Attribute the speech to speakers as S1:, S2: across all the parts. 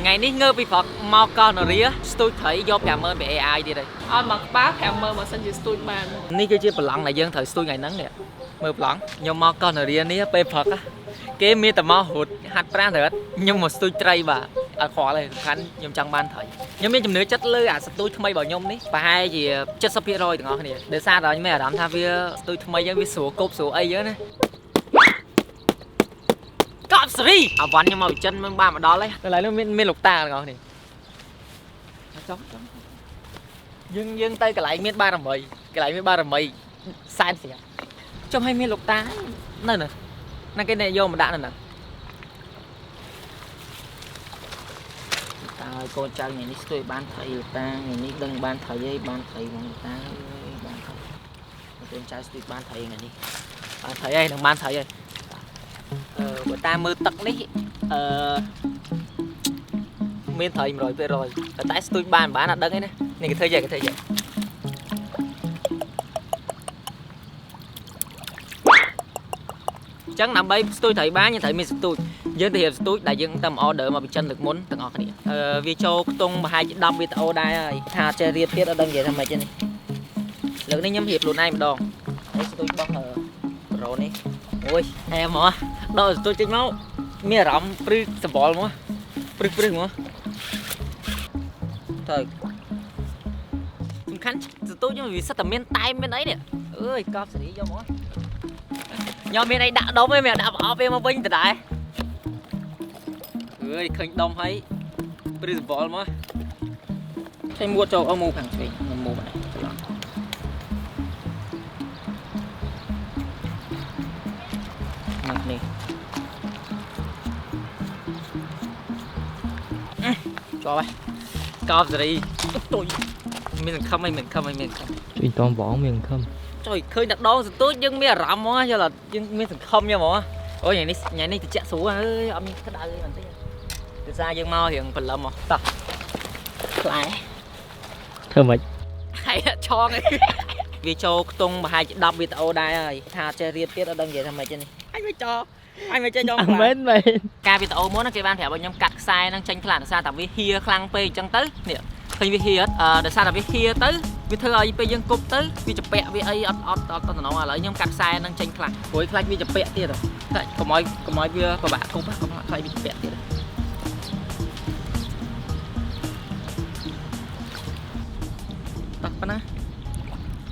S1: ថ្ងៃនេះងើបពីព្រឹកមកកោះនរាស្ទូចត្រីយក50000ពី AI ទៀតហើយ
S2: អត់មកក្បាល50000បើសិនជាស្ទូចបាន
S1: នេះគឺជាប្រឡងដែលយើងត្រូវស្ទូចថ្ងៃហ្នឹងនេះមើលប្រឡងខ្ញុំមកកោះនរានេះពេលព្រឹកគេមានតែមករត់ហាត់ប្រាណត្រូវខ្ញុំមកស្ទូចត្រីបាទអត់ខ្វល់ទេសំខាន់ខ្ញុំចង់បានត្រីខ្ញុំមានជំនឿចិត្តលើអាស្ទូចថ្មីរបស់ខ្ញុំនេះប្រហែលជា70%ទាំងអស់គ្នាដោយសារតែខ្ញុំមានអារម្មណ៍ថាវាស្ទូចថ្មីហ្នឹងវាស្រួលគប់ស្រួលអីចឹងណាកប់សេរីអាវ៉ាន់ខ្ញុំមកពីចិនមិនបានមកដល់ទេកន្លែងនោះមានលោកតាទាំងអស់គ្នាចង់ចង់យើងទៅកន្លែងមានបារមីកន្លែងមានបារមីសែនស្រាប់ចុះឲ្យមានលោកតានៅណាគេអ្នកយកមកដាក់នៅហ្នឹងតើកូនចៅថ្ងៃនេះស្ទួយបានត្រីលោកតាថ្ងៃនេះដឹងបានត្រីហើយបានត្រីហ្មងលោកតាអើយបានត្រីកូនចៅស្ទួយបានត្រីថ្ងៃនេះបានត្រីហើយនឹងបានត្រីហើយអឺបើតាមមើលទឹកនេះអឺមានត្រី100%តែស្ទួយបានបានអត់ដឹងទេណានេះគេធ្វើយ៉ាងគេធ្វើយ៉ាងចឹងដើម្បីស្ទួយត្រីបានយើងត្រូវមានស្ទូចយើងទៅរៀបស្ទូចដែលយើងទៅ order មកពីចិនលើកមុនទាំងអស់គ្នាវាចូលខ្ទង់ប្រហែលជា10វីដេអូដែរហើយថាចេះរៀបទៀតអត់ដឹងនិយាយថាម៉េចទេនេះលើកនេះខ្ញុំរៀបខ្លួនឯងម្ដងហើយស្ទូចរបស់ប្រូនេះអូយអែមហ៎ដកស្ទូចចេញមកមានអារម្មណ៍ព្រឺសម្បល់មកព្រឹសព្រឹសមកទៅសំខាន់ស្ទូចខ្ញុំវាសិតតែមានតែមមានអីនេះអើយកប់សេរីយកមកខ្ញុំមានអីដាក់ដុំឯងមានដាក់ប្រអប់វាមកវិញដដែលអើយឃើញដុំហើយព្រឺសម្បល់មកចេញមួតចូលអស់មូខាងឆ្វេងខ្ញុំមូមកនេះច្រឡំមកនេះជាប់ហើយកប់សេរីតុយមានសង្ឃឹមអីមានសង្ឃឹមអីមានសង្ឃឹម
S3: ជួយតងបងមានសង្ឃឹម
S1: ចុយឃើញតែដងសន្ទូចយើងមានអារម្មណ៍ហ្មងយល់អត់យើងមានសង្ឃឹមយល់ហ្មងអូយថ្ងៃនេះតិចស្រួលអើយអត់មានក្តៅអីបន្តិចដោយសារយើងមករៀងព្រលឹមហ៎តោះផ្លែ
S3: ធ្វើម៉េច
S1: ហើយឆងអីវាចូលខ្ទង់ប្រហែលជា10វីដេអូដែរហើយថាចេះរៀបទៀតអត់ដឹងនិយាយថាម៉េចទេនេះអញមិនចោអញមិនចេះចង់
S3: អមែនមែន
S1: ការវីដេអូមុនគេបានប្រាប់ឲ្យខ្ញុំកាត់ខ្សែហ្នឹងចេញខ្លាំងដោយសារតែវាហៀខ្លាំងពេកអញ្ចឹងទៅនេះឃើញវាហៀអត់ដោយសារតែវាហៀទៅវាធ្វើឲ្យពេលយើងគប់ទៅវាចាពាក់វាអីអត់អត់អត់តំណងឥឡូវខ្ញុំកាត់ខ្សែហ្នឹងចេញខ្លះព្រោះខ្លាចវាចាពាក់ទៀតតែកុំឲ្យវាពិបាកគប់កុំខ្លាចវាចាពាក់ទៀតតោះប៉ុណ្ណា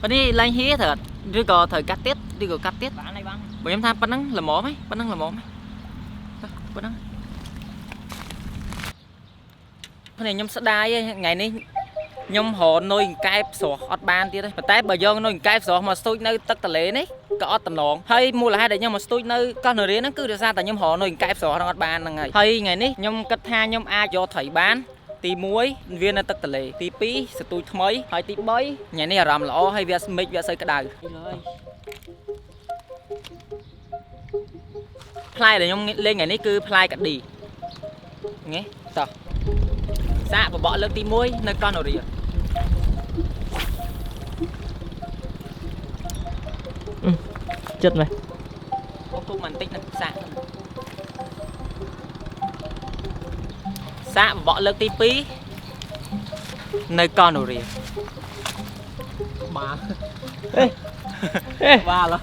S1: ប៉ុណ្នេះឡើងហៀត្រូវអត់ឬក៏ត្រូវកាត់ទៀតឬក៏កាត់ទៀត
S3: បានហើយបង
S1: បើខ្ញុំថាប៉ុណ្ណឹងល្មមហីប៉ុណ្ណឹងល្មមហីតោះប៉ុណ្ណឹងនេះខ្ញុំស្ដាយថ្ងៃនេះខ្ញុំរកនុយកែបស្រស់អត់បានទៀតទេប៉ុន្តែបើយកនុយកែបស្រស់មកស្ទូចនៅទឹកទន្លេនេះក៏អត់តំណងហើយមូលហេតុដែលខ្ញុំមកស្ទូចនៅកោះនរាហ្នឹងគឺដោយសារតែខ្ញុំរកនុយកែបស្រស់ហ្នឹងអត់បានហ្នឹងហើយហើយថ្ងៃនេះខ្ញុំគិតថាខ្ញុំអាចយកត្រីបានទី1វានៅទឹកទន្លេទី2ស្ទូចថ្មីហើយទី3ថ្ងៃនេះអារម្មណ៍ល្អហើយវាមិចវាអត់សូវក្តៅផ្លែដែលខ្ញុំលេងថ្ងៃនេះគឺផ្លែកាឌីនេះតោះសាកបបកលើកទី1នៅកោះនរា
S3: ចិត្តមែន
S1: អូគូបន្តិចនឹងសាកសាកបបកលើកទី2នៅកោះនរាបាទបាទឡើយ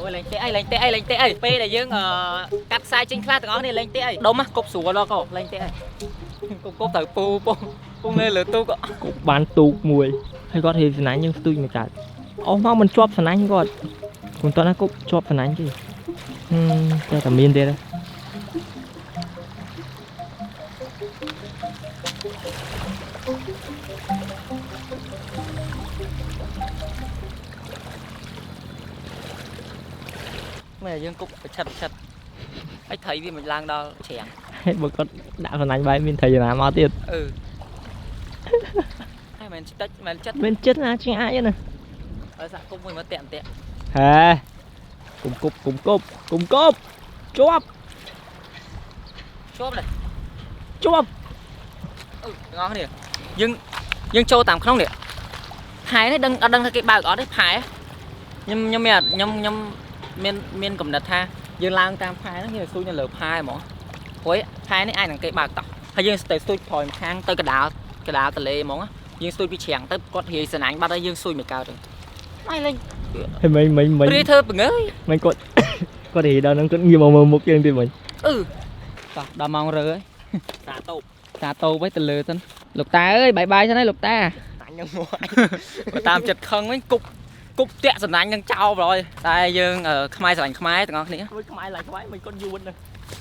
S1: អូយលេងទេអីលេងទេអីលេងទេអីពេលដែលយើងកាត់ខ្សែចេញខ្លះទាំងអស់នេះលេងទេអីដុំគប់ស្រួលដល់កោលេងទេអីគប់ត្រូវពូពងលើទូក
S3: គប់បានទូកមួយហើយគាត់រៀបសំណាញ់យើងស្ទូចមកកាត់អស់មកមិនជាប់សំណាញ់គាត់មិនតោះណាគប់ជាប់សំណាញ់ទេតែតែមានទៀត
S1: មែនយើងគប់ប្រឆិតប្រឆិតហើយត្រីវាមិនឡើងដល់ច្រាំង
S3: ហើយបើគាត់ដាក់សំណាញ់បាយមានត្រីណាមកទៀត
S1: អឺហើយមិនតិចមិនចិត្ត
S3: មានចិត្តណាជាងអាចណា
S1: ហើយសាក់គប់មួយមកតាក់តាក់
S3: ហេគុំគប់គុំគប់គុំគប់ជាប់
S1: ជាប់ដែរ
S3: ជាប់
S1: អឺទាំងអស់គ្នាយើងចូលតាមក្នុងនេះផែនេះដឹងអត់ដឹងថាគេបើកអត់ទេផែខ្ញុំខ្ញុំមានខ្ញុំខ្ញុំមានកំណត់ថាយើងឡើងតាមផែហ្នឹងយើងស្ទូចនៅលើផែហ្មង ព្រោះផែនេះអាចនឹងគេបើកតោះហើយយើងទៅស្ទូចប្រយម្ខាងទៅកដាលកដាលទលេហ្មងយើងស្ទូចពីច្រាំងទៅគាត់រាយសណាញ់បាត់ហើយយើងស្ទូចមិនកើតទេម៉ៃលេង
S3: ហើយមិញមិញមិញ
S1: រាយធ្វើបង្ើយ
S3: មិញគាត់គាត់រាយដល់ហ្នឹងគាត់ងាកមកមើលមុខយើងទៀតមិញ
S1: អឺតោះដល់ម៉ោងរើហើយ
S3: តាតូប
S1: តាតូបឲ្យទៅលើសិនលោកតាអើយបាយបាយសិនហើយលោកតា
S3: តាញ់ហ្នឹងមក
S1: បើតាមចិត្តខឹងវិញគប់គប់តាក់សំណាញ់នឹងចោលប្រយតែយើងខ្មែរស្រឡាញ់ខ្មែរទាំងអស់គ្នា
S3: មួយខ្មែរឡើងខ្មែរមិនគាត់យួនហ្នឹង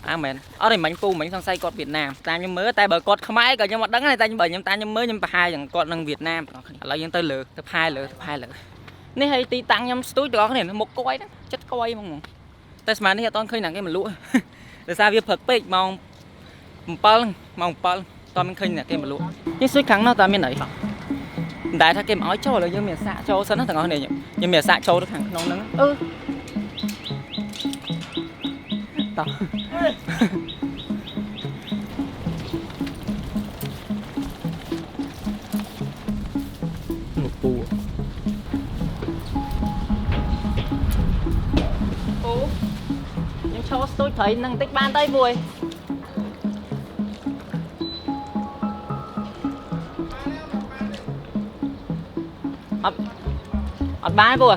S1: អើមែនអត់ទេមិញពូមិញសង្ស័យគាត់វៀតណាមតាមខ្ញុំមើលតែបើគាត់ខ្មែរក៏ខ្ញុំអត់ដឹងដែរតែបើខ្ញុំតាមខ្ញុំមើលខ្ញុំប្រហែលយ៉ាងគាត់នឹងវៀតណាមទាំងអស់គ្នាឥឡូវយើងទៅលើទៅផែលើទៅផែលើនេះហើយទីតាំងខ្ញុំស្ទូចទាំងអស់គ្នាមុខគយហ្នឹងចិត្តគយហ្មងតែស្មាននេះអត់តឃើញណាគេមកលក់ដោយសារវាព្រឹកពេកម៉ោង7ម៉ោង7តមានឃើញអ្នកគេមកលក់យើងស្ទូចខាងនោះតើមានអីតែថាគេមិនអោយចូលឥឡូវយើងមានសាកចូលសិនណាទាំងអស់គ្នាខ្ញុំមានសាកចូលទៅខាងក្នុងហ្នឹងអឺតោះ
S3: មកពូ
S1: ពូខ្ញុំឈរស្ទូចត្រីនឹងបន្តិចបានទៅពួយអត់អត់បានពូ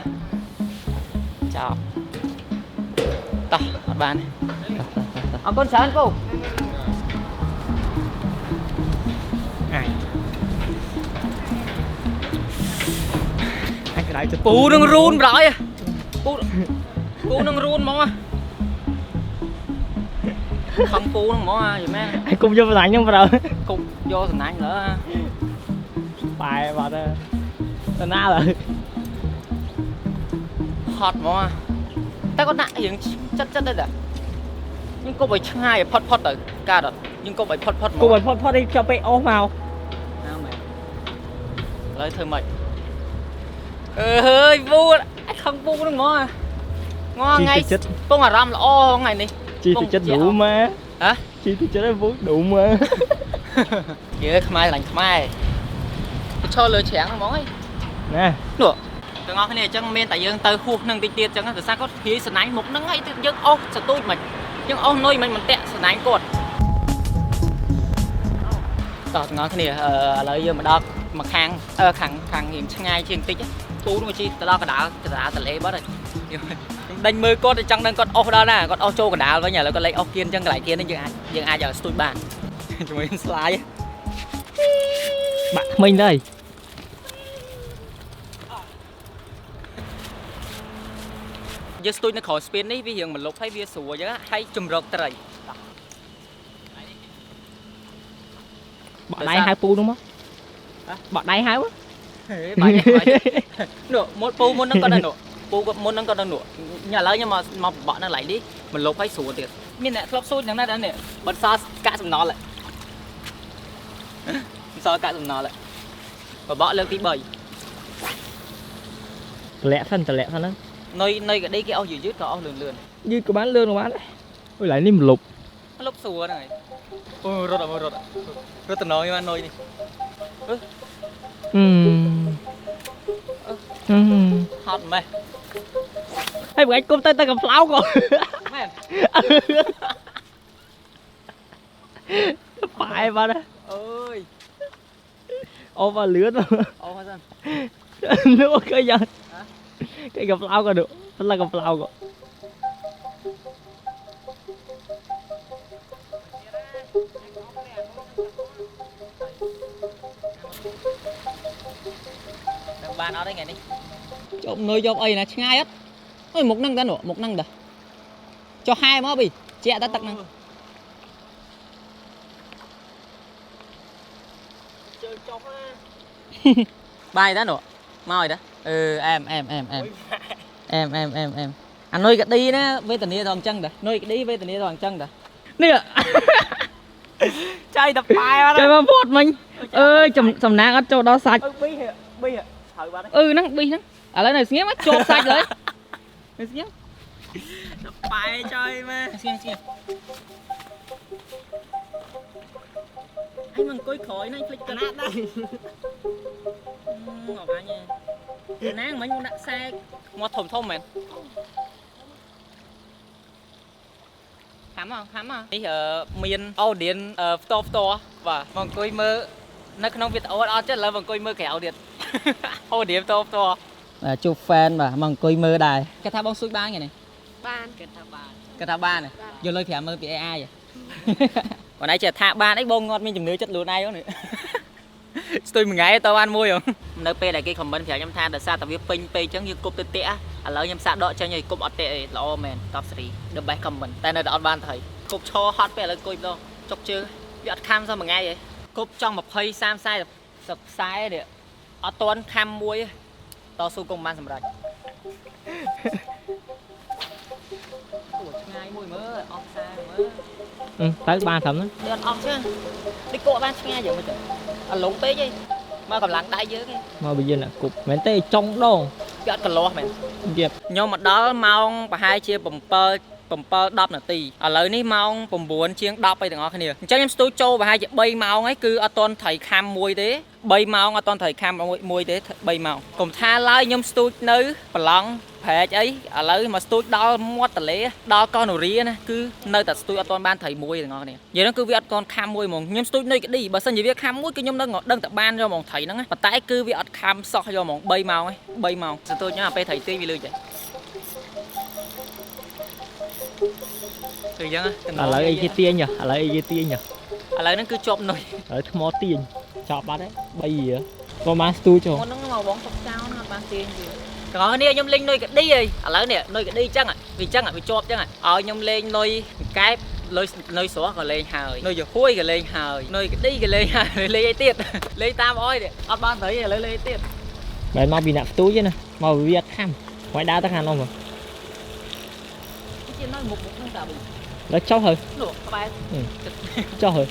S1: ចោលតោះអត់បានអរគុណច្រើនពូ
S3: អាយអាយក្រៅចិត្ត
S1: ពូនឹងរូនប្រយពូពូនឹងរូនហ្មងខំពូនឹងហ្មងអាយមែន
S3: អាយគុំយកបណ្ដាញហ្នឹងប្រើ
S1: គុំយកសំណាញ់លើ
S3: ប៉ែបាត់ទៅណាឡើយ
S1: ហត់ហ្មងតែគាត់ដាក់រៀងចិត្តចិត្តទៅតាយើងគប់ឲ្យឆ្ងាយឲ្យផុតផុតទៅកើតអត់យើងគប់ឲ្យផុតផុតហ្មង
S3: គុំឲ្យផុតផុតឯងចាប់ពេលអូសមក
S1: ណាមែនឥឡូវធ្វើម៉េចអឺហើយពូអញខឹងពូហ្នឹងហ្មងងថ្ងៃពងអារម្មណ៍ល្អថ្ងៃនេះ
S3: ជីទៅចិត្តឌូម៉ា
S1: ហ៎
S3: ជីទៅចិត្តឲ្យពូឌូម៉ា
S1: យើខ្មែរឡាញ់ខ្មែរទៅឈរលើច្រាំងហ្នឹងហ្មងឯង
S3: ណា
S1: នោះទាំងអស់គ្នាអញ្ចឹងមានតែយើងទៅហួសនឹងតិចទៀតអញ្ចឹងដោយសារគាត់ព្រាយសណាញ់មុខហ្នឹងហើយយើងអស់សទូចមិនយើងអស់នុយមិនមិនតាក់សណាញ់គាត់តោះទាំងអស់គ្នាឥឡូវយើងមកដល់មកខាងខាងខាងរៀងឆ្ងាយជាងតិចពូនោះជីទៅដល់កដាលកដាលតលេបាត់ហើយខ្ញុំដេញមើលគាត់ចង់ដឹងគាត់អស់ដល់ណាគាត់អស់ចូលកដាលវិញឥឡូវគាត់លេងអស់គៀនអញ្ចឹងកន្លែងគៀននេះយើងអាចឲ្យស្ទូចបានជាមួយស្លាយ
S3: បាក់ថ្មិញទៅ
S1: យើងស្ទូចនៅក្រោយស្ពាននេះវារៀងមលុបហើយវាស្រួលអញ្ចឹងហើយជំរកត្រី
S3: បក់ដៃហៅពូនោះមកបក់ដៃហៅ
S1: ហេបាច់បាច់នោះមុនពូមុនហ្នឹងគាត់នៅនោះពូគាត់មុនហ្នឹងគាត់នៅនោះញ៉ាឥឡូវខ្ញុំមកមកបក់នៅកន្លែងនេះមលុបហើយស្រួលទៀតមានអ្នកធ្លាប់ស្ទូចហ្នឹងដែរនេះបិទសល់កាក់សំណល់សល់កាក់សំណល់បបក់លើកទី3
S3: តម្លាក់សិនតម្លាក់សិនហ្នឹង
S1: នុយនុយកឌីគេអស់យឺតយឺតក៏អស់លឿនលឿន
S3: យឺតក៏បានលឿនក៏បានដែរអូយឡើយនេះមលុប
S1: លុបស្រួលហ្នឹងហើយអូរត់អត់រត់រត់តំណងមកនុយនេះ
S3: អឺអឺ
S1: ហត់ម៉េះ
S3: ហើយបងឯងគុំទៅទៅកំប្លោកក៏
S1: មែន
S3: ប៉ែបាត់ហើយ
S1: អើយ
S3: អូមកលឿន
S1: អូមកសិន
S3: នោះគេយ៉ាងគេកំប្លោកក៏នោះផ្លឹកកំប្លោកក៏
S1: នឹងបានអត់ទេថ្ងៃនេះជប់នុយជប់អីណាឆ្ងាយអត់អើយមុខហ្នឹងតានោះមុខហ្នឹងតាចុះហែមកពីជាក់តាទឹកហ្នឹង
S3: ជើងចុះណា
S1: បាយតានោះមកអីតាអឺអែមអែមអែមអែមអែមអែមអែមអែមអានុយកឌីណាវេទនាដល់អញ្ចឹងតានុយកឌីវេទនាដល់អញ្ចឹងតា
S3: នេះ
S1: ចៃតាប៉ែអត់
S3: ចាំមកពត់មិញអើយសំណាងអត់ចូលដល់សាច់
S1: អឺប៊ីប៊ីហើយបាត់
S3: អឺហ្នឹងប៊ីហ្នឹងឥឡូវនៅស្ងៀមជាប់សាច់លើនៅស្ងៀម
S1: ប៉ែចុយមែនស្ងៀមស្ងៀមអញមកអង្គុយក្រោយណាភ្លេចកណាត់ដែរអអញណាងមិញមកដាក់ខ្សែមកធំធំមែនផ ខាំមកខាំមកនេះអឺមាន audience អឺផ្ទាល់ផ្ទាល់បាទមកអង្គុយមើលនៅក្នុងវីដេអូអត់ចិត្តឥឡូវមកអង្គុយមើលក្រៅទៀត audience ផ្ទាល់ផ្ទាល់បាទជួប fan បាទមកអង្គុយមើលដែរគាត់ថាបងស្ទូចបានថ្ងៃនេះ
S2: បានគិតថាបាន
S1: គាត់ថាបានយកលុយ50000ពី AI បងឯងចេះថាបានអីបងងត់មានជំនឿចិត្តខ្លួនឯងហ្នឹងនេះ ស្ទួយមួយថ្ងៃតបានមួយហ៎នៅពេលដែលគេ comment ប្រាប់ខ្ញុំថាដោយសារតែវាពេញពេកអញ្ចឹងយើងគប់ទៅតាក់ឥឡូវខ្ញុំសាកដកចេញឲ្យគប់អត់តាក់អីល្អមែនតបសេរី the best comment តែនៅតែអត់បានត្រីគប់ឈរហត់ពេកឥឡូវអង្គុយម្ដងចុកជើងវាអត់ខាំសោះមួយថ្ងៃហីគប់ចង់20 30 40ខ្សែនេះអត់ទាន់ខាំមួយតស៊ូកុំបានសម្រេចអូឆ្ងាយមួយមើលអស់ខ្សែមើល
S3: អឺទៅបានត្រឹមហ្នឹង
S1: លឿនអស់ចឹងនេះគក់បានឆ្ងាយយ៉ាងម៉េចទៅអត់លងពេកទេមកកម្លាំងដៃយើងទេ
S3: មកវាយើងអ្នកគប់មែនទេចុងដង
S1: វាអត់កលាស់មែន
S3: ទៀត
S1: ខ្ញុំមកដល់ម៉ោងប្រហែលជា7 7 10នាទីឥឡូវនេះម៉ោង9ជាង10អីទាំងអស់គ្នាអញ្ចឹងខ្ញុំស្ទូចចូលប្រហែលជា3ម៉ោងហើយគឺអត់ទាន់ត្រីខាំមួយទេ3ម៉ោងអត់ទាន់ត្រីខាំមួយទេ3ម៉ោងកុំថាឡើយខ្ញុំស្ទូចនៅប្រឡងប្រែកអីឥឡូវមកស្ទូចដល់មាត់ទន្លេដល់កោះនរាណាគឺនៅតែស្ទូចអត់ទាន់បានត្រីមួយទាំងអស់គ្នានិយាយហ្នឹងគឺវាអត់ទាន់ខាំមួយហ្មងខ្ញុំស្ទូចនៅក្ឌីបើសិនជាវាខាំមួយគឺខ្ញុំនៅដឹងតែបានយកហ្មងត្រីហ្នឹងណាប៉ុន្តែគឺវាអត់ខាំសោះយកហ្មង3ម៉ោងឯង3ម៉ោងស្ទូចហ្នឹងអាពេលត្រីទាញវាលឺចេះគឺអញ្ចឹង
S3: ឥឡូវអីគេទាញឥឡូវអីគេទាញឥ
S1: ឥឡូវហ្នឹងគឺជាប់នុយ
S3: ឡូវថ្មទាញចប់បាត់ហើយ3រៀលប្រហែលស្ទូចចូល
S1: មុនហ្នឹងមកបងទុកចោលណាអត់បានទាញទៀតទាំងអស់គ្នាខ្ញុំលេងនុយកឌីអីឥឡូវនេះនុយកឌីអញ្ចឹងវាអញ្ចឹងវាជាប់អញ្ចឹងឲ្យខ្ញុំលេងនុយកែបលុយនុយស្រស់ក៏លេងហើយនុយយហួយក៏លេងហើយនុយកឌីក៏លេងហើយលេងអីទៀតលេងតាមអយទៀតអត់បានត្រីឥឡូវលេងអីទៀត
S3: មិនមកពីអ្នកស្ទូចទេណាមកពីវាអត់ខាំមកដើរទៅខាងនោះមក
S1: ជានុយមុខមុខហ្នឹងតាវិញ
S3: ដល់ចុះហើយ
S1: នោះក្បែរ
S3: ចុះហើយ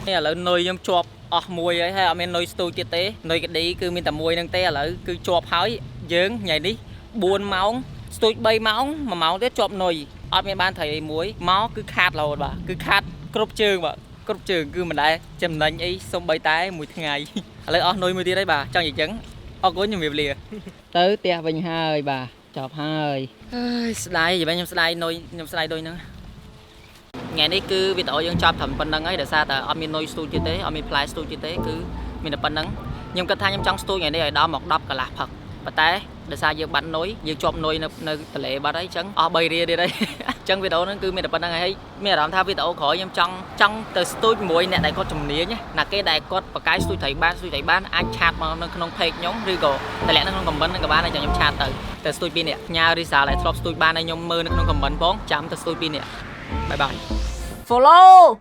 S1: នេះឥឡូវនុយខ្ញុំជាប់អស់មួយហើយហើយអត់មាននុយស្ទូចទៀតទេនុយកឌីគឺមានតែមួយហ្នឹងទេឥឡូវគឺជាប់ហើយយើងថ្ងៃនេះ4ម៉ោងស្ទូច3ម៉ោង1ម៉ោងទៀតជាប់នុយអត់មានបានត្រីអីមួយមកគឺខាតរហូតបាទគឺខាតគ្រប់ជើងបាទគ្រប់ជើងគឺមិនដែលចំណេញអីសំបីតែមួយថ្ងៃឥឡូវអស់នុយមួយទៀតហើយបាទចង់និយាយចឹងអរគុណជំរាបលាទៅផ្ទះវិញហើយបាទចប់ហើយអើយស្ដាយយខ្ញុំស្ដាយនុយខ្ញុំស្ដាយដូចហ្នឹង ថ្ងៃនេះគឺវីដេអូយើងចប់ត្រឹមប៉ុណ្្នឹងហើយដោយសារតែអត់មាននុយស្ទូចទៀតទេអត់មានផ្លែស្ទូចទៀតទេគឺមានតែប៉ុណ្្នឹងខ្ញុំគិតថាខ្ញុំចង់ស្ទូចថ្ងៃនេះឲ្យដល់មក10កន្លះផឹកប៉ុន្តែដោយសារយើងបាត់នុយយើងជាប់នុយនៅនៅទន្លេបាត់ហើយអញ្ចឹងអស់3រៀលទៀតហើយ អញ្ចឹងវីដេអូហ្នឹងគឺមានតែប៉ុណ្្នឹងហើយមានអារម្មណ៍ថាវីដេអូក្រោយខ្ញុំចង់ចង់ទៅស្ទូចមួយអ្នកដែលគាត់ជំនាញណាគេដែលគាត់បកកាយស្ទូចត្រីបានស្ទូចត្រីបានអាច chat មកនៅក្នុង page ខ្ញុំឬក៏តម្លាក់នៅក្នុង comment ហ្នឹងក៏បានដែរចាំខ្ញុំ chat ទៅទៅស្ទូចពីរនាក់ញ៉ារីសាដែលធ្លាប់ស្ទូចបានឲ្យខ្ញុំមើលនៅក្នុង comment ផងចាំទៅស្ទូចពីរនាក់ bye bye follow.